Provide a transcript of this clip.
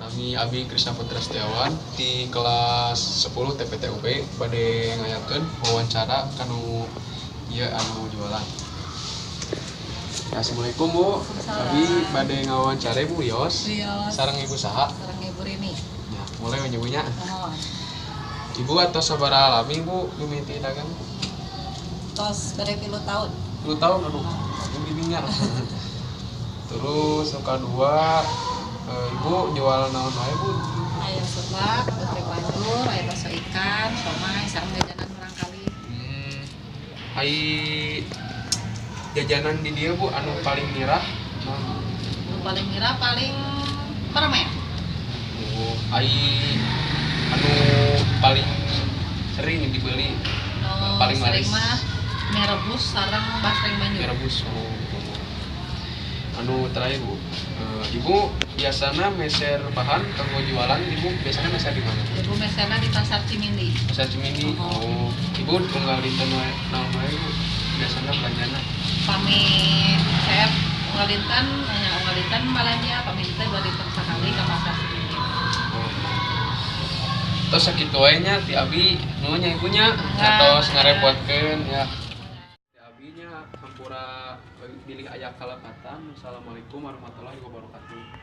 Nami Abi Krisna Putra Setiawan di kelas 10 TPTUB bade ngayakeun wawancara kanu ieu anu jualan. Assalamualaikum, Bu. Abi bade ngawawancara Bu Yos. Wios. Sareng Ibu saha? Sareng Ibu Rini. Ya, mulai menyebutnya. Mohon. Ibu atos sabaraha lami, Bu, mimiti dagang? Tos bade 3 tahun. 10 tahun, aduh, aku gininya. Terus nu kadua, Ibu jual naon wae, Bu? Aya seblak, geprek banjur, aya bakso ikan, somai, sareng jajanan murangkalih. Ai jajanan di dieu, Bu, anu paling mirah naon? Nu paling mirah paling permen. Oh, ai anu paling sering dibeli? Nu Paling sering laris. Mah mie rebus sareng basreng banjur. Mie rebus. Oh. Anu terakhir, Bu, Ibu biasanya meser bahan kanggo jualan, Ibu biasanya meser di mana? Ibu meserna di Pasar Cimindi. Pasar Cimindi. Oh. Oh, Ibu unggal dinten wae naon wae, Bu, biasanya belanjana? Pami saya unggal dinten, hanya unggal dinten balanja, pami teh 2 dinten sekali ke Pasar Cimindi. Oh. Terus sakitu wae nya ti abi, nuhun nya, Ibu nya, Enggak. Atos ngarepotkeun ya. Ti abi nya, hampura bilih aya kalepatan. Assalamualaikum warahmatullahi wabarakatuh.